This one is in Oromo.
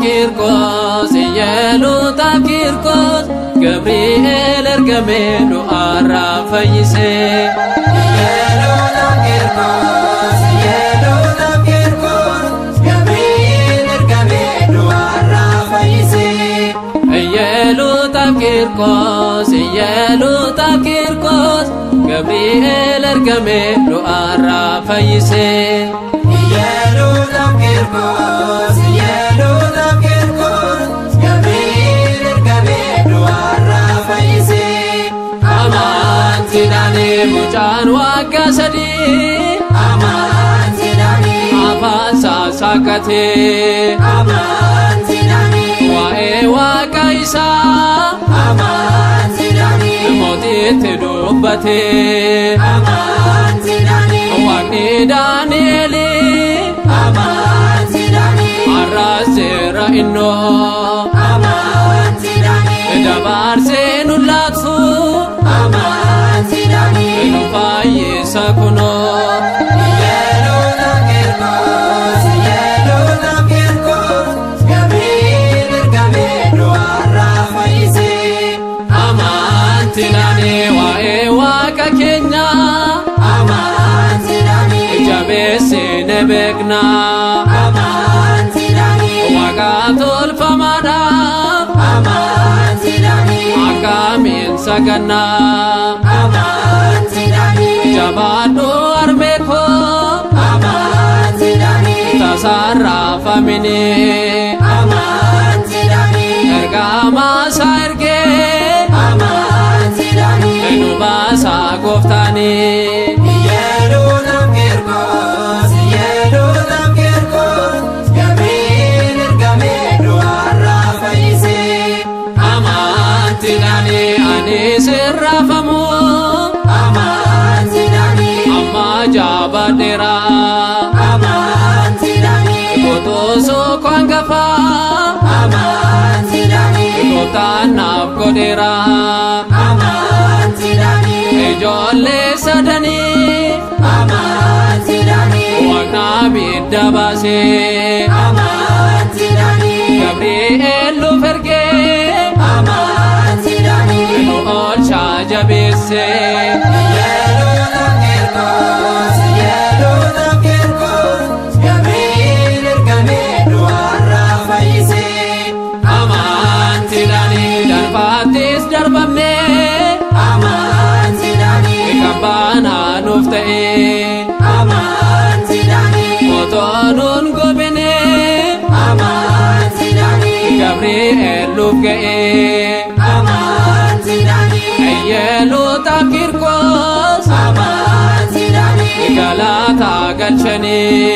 Qiirqos, Iyyeluutaa Qiirqos, Gabri'eel ergamee du'aarraa fayyise. Iyyeluutaa Qiirqos, Iyyeluutaa Qiirqos, Gabri'eel ergamee du'aarraa fayyise. Iyyeluutaa Qiirqos, Iyyeluutaa Qiirqos, Gabri'eel ergamee du'aarraa fayyise. Iyyeluutaa Qiirqos, Iyyeluutaa Qiirqos, Gabri'eel ergamee du'aarraa fayyise. Amantiidhaan mucaan waggaa 3 Amantiidhaan afaan sassaaqqatee Amantiidhaan waa'ee waaqa isaa Amantiidhaan mootiitti dubbatee Amantiidhaan waaqni Daani'elii Amantiidhaan har'as seera innoo Amantiidhaan dabarsee nu laatu Amantiidhaan nu fayyisa kunoo. Iyyeluutaa Qiirqos, Iyyeluutaa Qiirqos, Gabri'eel ergamee du'aarraa fayyise. Amantiidhaan waa'ee waaqa keenyaa Amantiidhaan jabeessine beeknaa. Amantiidhaan Waaqa tolfamaadhaaf Amantiidhaan akkamiin sagannaa. Amantiidhaan Jabaadhu harmee koo Amantiidhaan tasaarraafamini. Amantiidhaan Ergamaa isaa ergee Amantiidhaan nu baasaa gooftaanii. Iyyeluutaa Qiirqos, Iyyeluutaa Qiirqos, Gabri'eel ergamee du'aarraa fayyise. Amantiidhaan ani sirraafamu Amantiidhaan amma jabaadheera. Amantiidhaan Qotoosoo koo hangafaa Amantiidhaan gooftaan naaf godheera. Amantiidhaan Ijoollee sadanii Amantiidhaan waaqni abidda baasee Amantiidhaan Gabri'eel nuuf ergee Amantiidhaan nu oolchaa jabeessee. Iyyeluutaa Qiirqos, Iyyeluutaa Qiirqos, Gabri'eel ergamee du'aarraa fayyise. Amantiidhaan darbaattis darbamnee Amantiidhaan kan baanaa nuuf ta'ee Amantiidhaan otoo nuun gobinee Amantiidhaan Gabri'eel nuuf ga'ee. Amantiidhaan Iyyeluutaa Qiirqos Amantiidhaan galata galchanii.